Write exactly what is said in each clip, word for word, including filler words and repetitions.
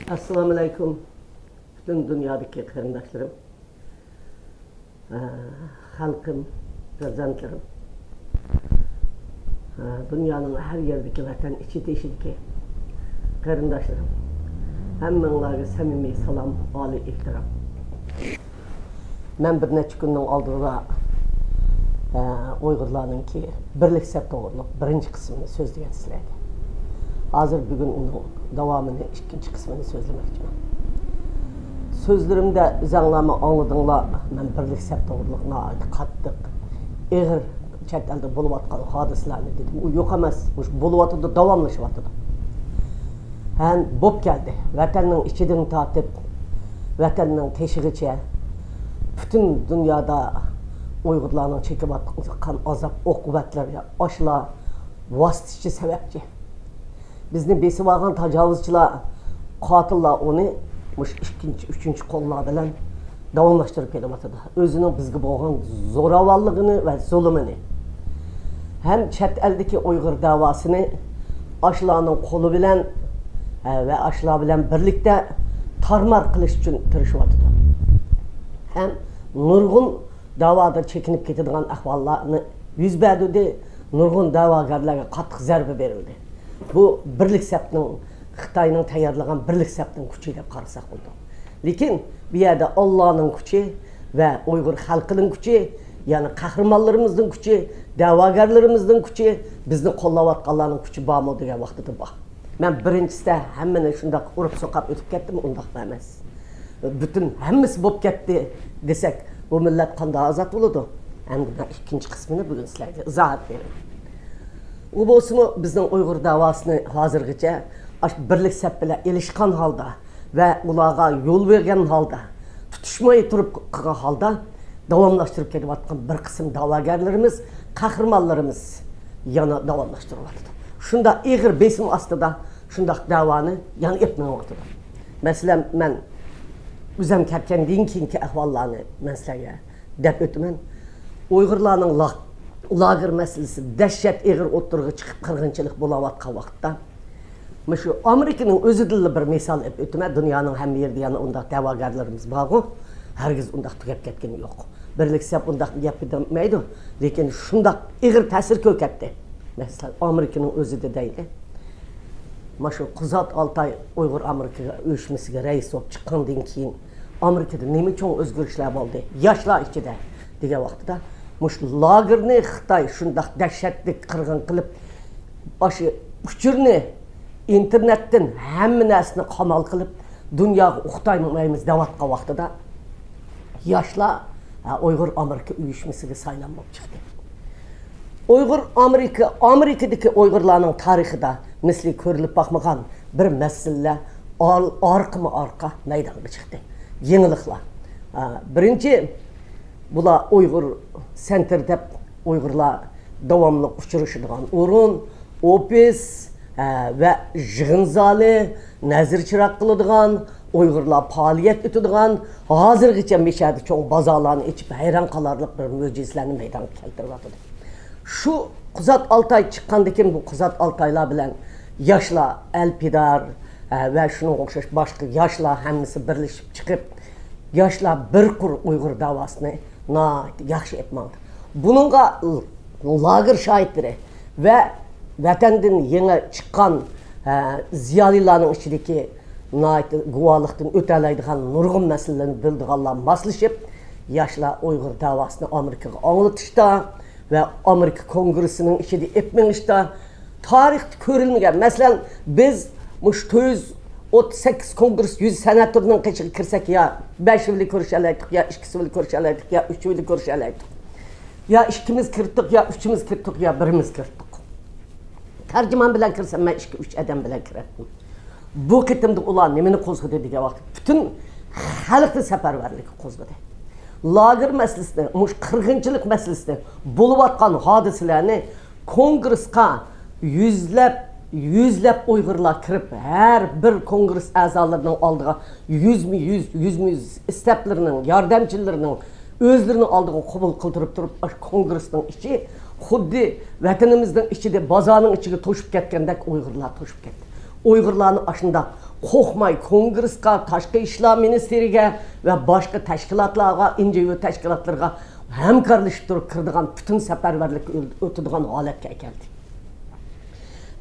ئەسسالامۇئەلەيكۇم، پۈتۈن دۇنيادىكى قېرىنداشلىرىم، ئە، خەلقىم، پەرزەنتلىرىم، ئە، دۇنيانىڭ ھەر يېرىدىكى، ۋەتەن ئىچى تېشىدىكى قېرىنداشلىرىم، ھەممىڭلارغا سەمىمىي سالام، ئالىي ئېھتىرام. مەن بىر نەچچە كۈننىڭ ئالدىدا، ئە، ئۇيغۇرلارنىڭكى بىرلىك سەپ توغرۇلۇق بىرىنچى قىسمىنى سۆزلىگەن سىلەرگە. ھازىر بۈگۈن ئۇنىڭ داۋامىنى، ئىككىنچى قىسمىنى سۆزلىمەكچىمەن. سۆزلىرىمدە ئۆزەڭلارمۇ ئاڭلىدىڭلار، مەن بىرلىك سەپ توغرۇلۇق ناھايىتى قاتتىق، ئېغىر چەت ئەلدە بولۇۋاتقان ھادىسىلەرنى دېدىم. ئۇ يوق ئەمەس، مۇشۇ بولۇۋاتىدۇ، داۋاملىشىۋاتىدۇ. ھەم بوپ كەلدى. ۋەتەننىڭ ئىچىدىن تارتىپ، ۋەتەننىڭ تېشىغىچە پۈتۈن دۇنيادا ئۇيغۇرلارنىڭ چېكىۋاتقان ئازاب ئوقۇبەتلىرىگە ئاشۇلار ۋاسىتىچى، سەۋەبچى. بىزنى بېسىۋالغان تاجاۋۇزچىلار، قاتىللار ئۇنى مۇشۇ ئىككىنچى، ئۈچىنچى قوللار بىلەن داۋاملاشتۇرۇپ كېلىۋاتىدۇ. ئۆزىنىڭ بىزگە بولغان زوراۋانلىقىنى ۋە زۇلۇمىنى. ھەم چەت ئەلدىكى ئۇيغۇر دەۋاسىنى ئاشۇلارنىڭ قولى بىلەن، ھە، ۋە ئاشۇلار بىلەن بىرلىكتە تارمار قىلىش ئۈچۈن تىرىشىۋاتىدۇ. ھەم نۇرغۇن دەۋادا چېكىنىپ كېتىدىغان ئەھۋاللارنى يۈز بەردۈردى، نۇرغۇن دەۋاگەرلەرگە قاتتىق زەربە بېرىلدى. بۇ بىرلىك سەپنىڭ، خىتاينىڭ تەييارلىغان بىرلىك سەپنىڭ كۈچى دەپ قارىساق بولىدۇ. لېكىن بۇ يەردە ئاللانىڭ كۈچى ۋە ئۇيغۇر خەلقىنىڭ كۈچى، يەنى قەھرىمانلىرىمىزنىڭ كۈچى، دەۋاگەرلىرىمىزنىڭ كۈچى بىزنى قوللاۋاتقانلارنىڭ كۈچى بارمۇ دېگەن ۋاقتىدا بار. مەن بىرىنچىسىدە ھەممىنى شۇنداق ئۇرۇپ سوقاپ ئۆتۈپ كەتتىم، ئۇنداق ئەمەس. پۈتۈن ھەممىسى بولۇپ كەتتى دېسەك، بۇ مىللەت قانداق ئازاد بولىدۇ؟ ئەمدى مەن ئىككىنچى قىسمىنى بۈگۈن سىلەرگە ئىزاھات بېرىمەن. ئۇ بولسىمۇ بىزنىڭ ئۇيغۇر دەۋاسىنى ھازىرغىچە ئاشۇ بىرلىك سەپ بىلەن ئېلىشقان ھالدا ۋە ئۇلارغا يول بەرگەن ھالدا، تۇتۇشماي تۇرۇپ قىلغان ھالدا داۋاملاشتۇرۇپ كېلىۋاتقان بىر قىسىم دەۋاگەرلىرىمىز، قەھرىمانلىرىمىز يەنە داۋاملاشتۇرۇۋاتىدۇ. شۇنداق ئېغىر بېسىم ئاستىدا شۇنداق دەۋانى يەنە ئېلىپ مېڭىۋاتىدۇ. مەسىلەن، مەن ئۆزۈم كەتكەندىن كېيىنكى ئەھۋاللارنى مەن سىلەرگە دەپ ئۆتىمەن. ئۇيغۇرلارنىڭ لا-، لاگېر مەسىلىسى دەھشەت ئېغىر ئوتتۇرىغا چىقىپ، قىرغىنچىلىق بولاۋاتقان ۋاقىتتا، مۇشۇ ئامېرىكىنىڭ ئۆزىدىنلا بىر مىسال ئېلىپ ئۆتىمەن. دۇنيانىڭ ھەممە يېرىدە يەنە ئۇنداق دەۋاگەرلىرىمىز بارغۇ، ھەرگىز ئۇنداق تۈگەپ كەتكىنى يوق. بىرلىك سەپ ئۇنداق گەپ دېمەيدۇ، لېكىن شۇنداق ئېغىر تەسىر كۆركەتتى. مەسىلەن، ئامېرىكىنىڭ ئۆزىدە دەيلى، مانا شۇ قۇزات ئالتاي ئۇيغۇر ئامېرىكا ئۇيۇشمىسىگە رەئىس بولۇپ چىققاندىن كېيىن، ئامېرىكىدا نېمە چوڭ ئۆزگىرىشلەر بولدى؟ ياشلار ئىچىدە دېگەن ۋاقتىدا، مۇشۇ لاگېرنى خىتاي شۇنداق دەھشەتلىك قىرغىن قىلىپ، ئاشۇ ئۇچۇرنى ئىنتېرنېتتىن ھەممە نەرسىنى قامال قىلىپ، دۇنياغا ئۇقتۇرمايمىز دەۋاتقان ۋاقتىدا، ياشلار، ھە، ئۇيغۇر ئامېرىكا ئۇيۇشمىسىگە سايلام بولۇپ چىقتى. ئۇيغۇر ئامېرىكا، ئامېرىكىدىكى ئۇيغۇرلارنىڭ تارىخىدا مىسلى كۆرۈلۈپ باقمىغان بىر مەسىلىلەر ئار-، ئارقىمۇ ئارقا مەيدانغا چىقتى. يېڭىلىقلار. ئە، بىرىنچى، بۇلار ئۇيغۇر سېنتىر دەپ ئۇيغۇرلار داۋاملىق ئۇچرىشىدىغان ئورۇن، ئوفىس، ئە، ۋە يىغىن زالى، نەزىر چىراغ قىلىدىغان، ئۇيغۇرلار پائالىيەت ئېتىدىغان، ھازىرغىچە مىشەدە چوڭ بازارلارنى ئېچىپ، ھەيران قالارلىق بىر مۆجىزىلەرنى مەيدانغا كەلتۈرۈۋاتىدۇ. شۇ قۇزات ئالتاي چىققاندىن كېيىن، بۇ قۇزات ئالتايلار بىلەن ياشلار، ئەلپىدار، ئە، ۋە شۇنىڭغا ئوخشاش باشقا ياشلار ھەممىسى بىرلىشىپ چىقىپ، ياشلار بىر قۇر ئۇيغۇر دەۋاسىنى ناھايىتى ياخشى ئېلىپ ماڭدى. بۇنىڭغا لاگېر شاھىتلىرى ۋە ۋەتەندىن يېڭى چىققان، ئە، زىيالىيلارنىڭ ئىچىدىكى ناھايىتى گۇۋاھلىقتىن ئۆتەلەيدىغان نۇرغۇن مەسىلىلەرنى بىلىدىغانلار ماسلىشىپ، ياشلار ئۇيغۇر دەۋاسىنى ئامېرىكىغا ئاڭلىتىشتا ۋە ئامېرىكا كونگرېسسىنىڭ ئىچىدە ئېلىپ مېڭىشتا تارىختا كۆرۈلمىگەن. مەسىلەن، بىز مۇشۇ تۆت يۈز ئوتتۇز سەككىز كونگرېس يۈز سېناتورنىڭ قېشىغا كىرسەك، يا بەشى بىلەن كۆرۈشەلەيتتۇق، يا ئىككىسى بىلەن كۆرۈشەلەيتتۇق، يا ئۈچى بىلەن كۆرۈشەلەيتتۇق. يا ئىككىمىز كىرتۇق، يا ئۈچىمىز كىرتۇق، يا بىرىمىز كىرتۇق. تەرجىمان بىلەن كىرسەم، مەن ئىككى، ئۈچ ئادەم بىلەن كىرەتتىم. بۇ قېتىمدا ئۇلار نېمىنى قوزغىدى دېگەن ۋاقىتتا، پۈتۈن خەلقنى سەپەرۋەرلىككە قوزغىدى. لاگېر مەسىلىسىنى، مۇشۇ قىرغىنچىلىق مەسىلىسىنى، بولۇۋاتقان ھادىسىلەرنى كونگرېسقا يۈزلەپ، يۈزلەپ ئۇيغۇرلار كىرىپ، ھەر بىر كونگرېس ئەزالىرىنىڭ ئالدىغا يۈزمۇ يۈز، يۈزمۇ يۈز ئىستەپلىرىنىڭ، ياردەمچىلىرىنىڭ، ئۆزلىرىنىڭ ئالدىغا قوبۇل قىلدۇرۇپ تۇرۇپ، ئاشۇ كونگرېسنىڭ ئىچى خۇددى ۋەتىنىمىزنىڭ ئىچىدە بازارنىڭ ئىچىگە توشۇپ كەتكەندەك ئۇيغۇرلار توشۇپ كەتتى. ئۇيغۇرلارنى ئاشۇنداق قورقماي كونگرېسقا، تاشقى ئىشلار مىنىستىرىگە ۋە باشقا تەشكىلاتلارغا، ئېن جى ئو تەشكىلاتلىرىغا ھەمكارلىشىپ تۇرۇپ كىرىدىغان پۈتۈن سەپەرۋەرلىككە ئۆتىدىغان ھالەتكە ئەكەلدى.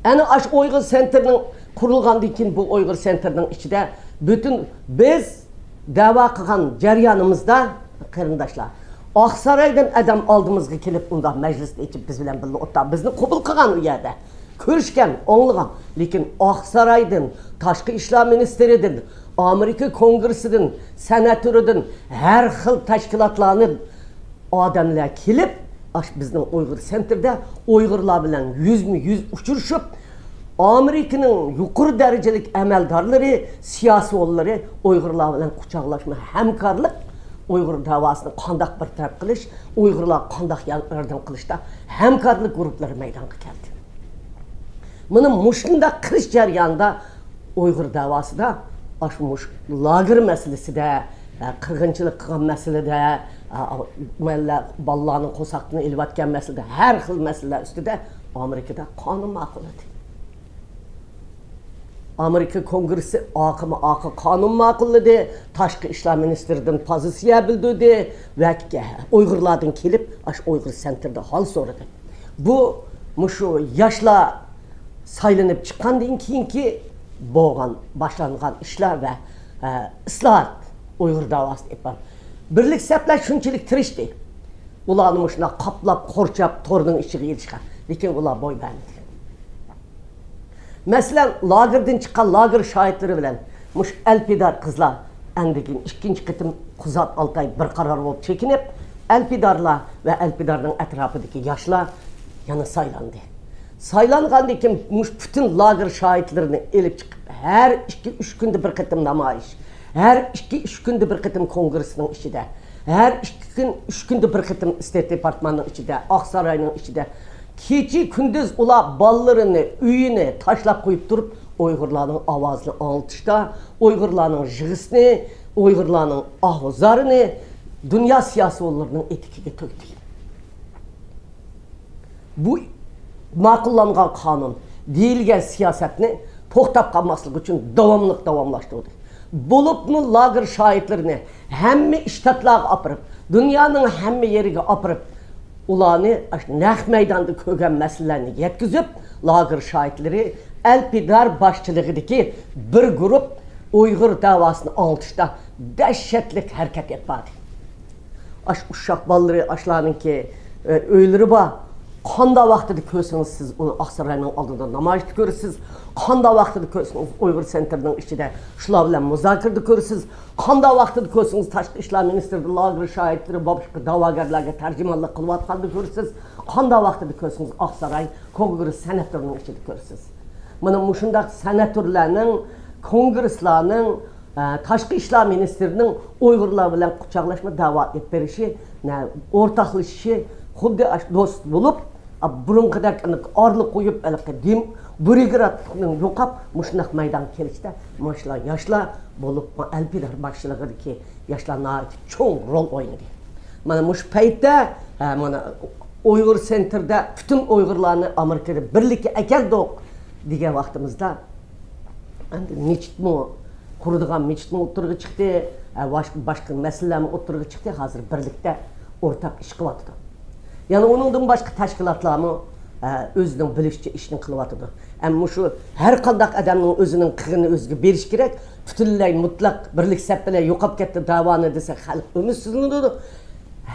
ئەنە ئاشۇ ئۇيغۇر سېنتىرنىڭ قۇرۇلغاندىن كېيىن، بۇ ئۇيغۇر سېنتىرنىڭ ئىچىدە پۈتۈن بىز دەۋا قىلغان جەريانىمىزدا، قېرىنداشلار، ئاقسارايدىن ئادەم ئالدىمىزغا كېلىپ، ئۇنداق مەجلىسنى ئېچىپ، بىز بىلەن بىللە ئولتۇرۇپ، بىزنى قوبۇل قىلغان ئۇ يەردە. كۆرۈشكەن، ئاڭلىغان. لېكىن ئاقسارايدىن، تاشقى ئىشلار مىنىستىرىدىن، ئامېرىكا كونگرېسسىدىن، سېناتورىدىن، ھەر خىل تەشكىلاتلارنى ئادەملەر كېلىپ، ئاشۇ بىزنىڭ ئۇيغۇر سېنتىردا ئۇيغۇرلار بىلەن يۈزمۇ يۈز ئۇچرىشىپ، ئامېرىكىنىڭ يۇقىرى دەرىجىلىك ئەمەلدارلىرى، سىياسىيونلىرى ئۇيغۇرلار بىلەن قۇچاقلاشما، ھەمكارلىق، ئۇيغۇر دەۋاسىنى قانداق بىر تەرەپ قىلىش، ئۇيغۇرلارغا قانداق ياردەم قىلىشتا ھەمكارلىق گۇرۇپپىلىرى مەيدانغا كەلدى. مانا مۇشۇنداق قىلىش جەريانىدا ئۇيغۇر دەۋاسىدا ئاشۇ مۇشۇ لاگېر مەسىلىسىدە، ئە، قىرغىنچىلىق قىلغان مەسىلىدە، ئە، مەللە بالىلارنىڭ قورساقتىن ئېلىۋەتكەن مەسىلىدە، ھەر خىل مەسىلىلەر ئۈستىدە ئامېرىكىدا قانۇن ماقۇللىدى. ئامېرىكا كونگرېسسى ئاقىمۇ ئاقا قانۇن ماقۇللىدى، تاشقى ئىشلار مىنىستىرىدىن پوزىتسىيە بىلدۈردى ۋە ئۇيغۇرلاردىن كېلىپ، ئاشۇ ئۇيغۇر سېنتىردا ھال سورىدى. بۇ مۇشۇ ياشلار سايلىنىپ چىققاندىن كېيىنكى بولغان، باشلانغان ئىشلار ۋە، ئە، ئىسلاھات ئۇيغۇر دەۋاسىنى ئېلىپ بارغان. بىرلىك سەپلەر شۇنچىلىك تىرىشتى، ئۇلارنى مۇشۇنداق قاپلاپ، قورچاپ، تورنىڭ ئىچىگە ئېلىشقا. لېكىن ئۇلار بوي بەرمىدى. مەسىلەن، لاگېردىن چىققان لاگېر شاھىتلىرى بىلەن مۇشۇ ئەلپىدار قىزلار ئاندىن كېيىن ئىككىنچى قېتىم قۇزات ئالتاي بىر قارار بولۇپ چېكىنىپ، ئەلپىدارلار ۋە ئەلپىدارنىڭ ئەتراپىدىكى ياشلار يەنە سايلاندى. سايلانغاندىن كېيىن مۇشۇ پۈتۈن لاگېر شاھىتلىرىنى ئېلىپ چىقىپ، ھەر ئىككى، ئۈچ كۈندە بىر قېتىم نامايىش، ھەر ئىككى، ئۈچ كۈندە بىر قېتىم كونگرېسنىڭ ئىچىدە، ھەر ئىككى كۈن، ئۈچ كۈندە بىر قېتىم ئىستېيت دېپارتماننىڭ ئىچىدە، ئاقساراينىڭ ئىچىدە كېچە كۈندۈز ئۇلار بالىلىرىنى، ئۆيىنى تاشلاپ قويۇپ تۇرۇپ، ئۇيغۇرلارنىڭ ئاۋازىنى ئاڭلىتىشتا، ئۇيغۇرلارنىڭ يىغىسىنى، ئۇيغۇرلارنىڭ ئاھۇ زارىنى دۇنيا سىياسىيونلىرىنىڭ ئېتىكىگە تۆكتى. بۇ ماقۇللانغان قانۇن، دېيىلگەن سىياسەتنى توختاپ قالماسلىق ئۈچۈن داۋاملىق داۋاملاشتۇردى. بولۇپمۇ لاگېر شاھىتلىرىنى ھەممە شتاتلارغا ئاپىرىپ، دۇنيانىڭ ھەممە يېرىگە ئاپىرىپ، ئۇلارنى ئاشۇ نەق مەيداندا كۆرگەن مەسىلىلەرنى يەتكۈزۈپ، لاگېر شاھىتلىرى ئەلپىدار باشچىلىقىدىكى بىر گۇرۇپ ئۇيغۇر دەۋاسىنى ئاڭلىتىشتا دەھشەتلىك ھەرىكەت ئېلىپ باردى. ئاش ئۇششاق بالىلىرى، ئاشلارنىڭكى، ئۆ، ئۆيلىرى بار. قاندا ۋاقتىدا كۆرسىڭىز، سىز ئۇنى ئاقساراينىڭ ئالدىدا نامايىشتا كۆرىسىز. قاندا ۋاقتىدا كۆرسىڭىز، ئۇيغۇر سېنتىرنىڭ ئىچىدە شۇلار بىلەن مۇزاكىرىدە كۆرىسىز. قاندا ۋاقتىدا كۆرسىڭىز، تاشقى ئىشلار مىنىستىرىدا لاگېر شاھىتلىرى باشقا دەۋاگەرلەرگە تەرجىمانلىق قىلىۋاتقاندا كۆرىسىز. قاندا ۋاقتىدا كۆرسىڭىز، ئاقساراي كونگرېس سېناتورىنىڭ ئىچىدە كۆرىسىز. مانا مۇشۇنداق سېناتورلارنىڭ، كونگرېسلارنىڭ، ئە، تاشقى ئىشلار مىنىستىرىنىڭ ئۇيغۇرلار بىلەن قۇچاقلاشما دەۋا ئېلىپ بېرىشى، نە، ئورتاقلىشىشى، خۇددى ئاشۇ دوست بولۇپ، ئا، بۇرۇنقىدەك ئارىلىق قويۇپ، ھېلىقى دېم-، بۇرگېراتلىقنىڭ يوقاپ، مۇشۇنداق مەيدانغا كېلىشتە مۇشۇلار ياشلار بولۇپمۇ ئەلپىدار باشچىلىقىدىكى ياشلار ناھايىتى چوڭ رول ئوينىدى. مانا مۇشۇ پەيتتە، ھە، مانا ئۇيغۇر سېنتىردا پۈتۈن ئۇيغۇرلارنى ئامېرىكىدا بىرلىككە ئەكەلدۇق دېگەن ۋاقتىمىزدا، ئەمدى مىچىتمۇ، قۇرىدىغان مىچىتمۇ ئوتتۇرىغا چىقتى، ھە، باشقا، باشقا مەسىلىلەرمۇ ئوتتۇرىغا چىقتى، ھازىر بىرلىكتە ئورتاق ئىش قىلىۋاتىدۇ. يەنە ئۇنىڭدىن باشقا تەشكىلاتلارمۇ، ئە، ئۆزىنىڭ بىلىشىچە ئىشنى قىلىۋاتىدۇ. ئەمما مۇشۇ ھەر قانداق ئادەمنىڭ ئۆزىنىڭ قىلغىنى ئۆزىگە بېرىش كېرەك. پۈتۈنلەي مۇتلەق بىرلىك سەپ بىلەن يوقاپ كەتتى دەۋانى دېسەك، خەلق ئۈمىدسىزلىنىدۇ.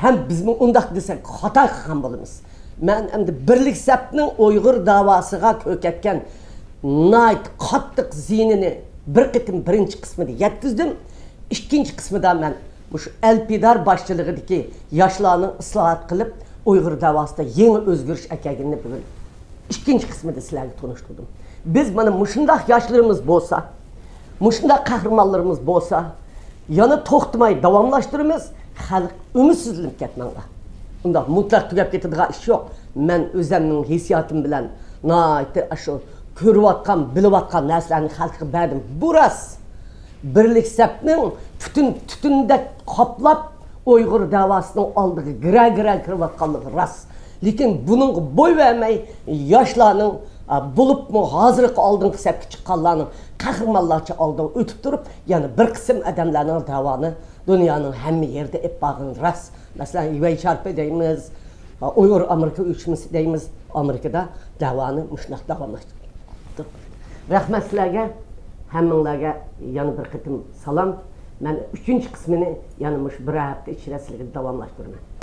ھەم بىزمۇ ئۇنداق دېسەك، خاتا قىلغان بولىمىز. مەن ئەمدى بىرلىك سەپنىڭ ئۇيغۇر دەۋاسىغا كۆرسەتكەن ناھايىتى قاتتىق زىيىنىنى بىر قېتىم بىرىنچى قىسمىدا يەتكۈزدۈم. ئىككىنچى قىسمىدا مەن مۇشۇ ئەلپىدار باشچىلىقىدىكى ياشلارنىڭ ئىسلاھات قىلىپ، ئۇيغۇر دەۋاسىدا يېڭى ئۆزگىرىش ئەكەلگىنىنى بۈگۈن ئىككىنچى قىسمىدا سىلەرگە تونۇشتۇردۇم. بىز مانا مۇشۇنداق ياشلىرىمىز بولسا، مۇشۇنداق قەھرىمانلىرىمىز بولسا، يەنە توختىماي داۋاملاشتۇرىمىز. خەلق ئۈمىدسىزلىنىپ كەتمەڭلار. ئۇنداق مۇتلەق تۈگەپ كېتىدىغان ئىش يوق. مەن ئۆزەمنىڭ ھېسسىياتىم بىلەن ناھايىتى ئاشۇ كۆرۈۋاتقان، بىلىۋاتقان نەرسىلەرنى خەلققە بەردىم. بۇ راست. بىرلىك سەپنىڭ پۈتۈن تۈتۈندەك قاپلاپ، ئۇيغۇر دەۋاسىنىڭ ئالدىغا گىرە-گىرە كىرىۋاتقانلىقى راست. لېكىن بۇنىڭغا بوي بەرمەي، ياشلارنىڭ بولۇپمۇ ھازىرقى ئالدىنقى سەپكە چىققانلارنىڭ قەھرىمانلارچە ئالدىغا ئۆتۈپ تۇرۇپ، يەنە بىر قىسىم ئادەملەرنىڭ داۋانى دۇنيانىڭ ھەممە يېرىدە ئېلىپ بارغىنى راست. مەسىلەن، ۋەي شارپى دەيمىز، ئۇيغۇر ئامېرىكا ئۇيۇشمىسى دەيمىز، ئامېرىكىدا داۋانى مۇشۇنداق داۋاملاشتۇرۇپتۇ. رەھمەت سىلەرگە، ھەممىڭلارگە يەنە بىر قېتىم سالام. مەن ئۈچىنچى قىسمىنى يەنە مۇشۇ بىر ھەپتە ئىچىدە سىلەرگە داۋاملاشتۇرىمەن.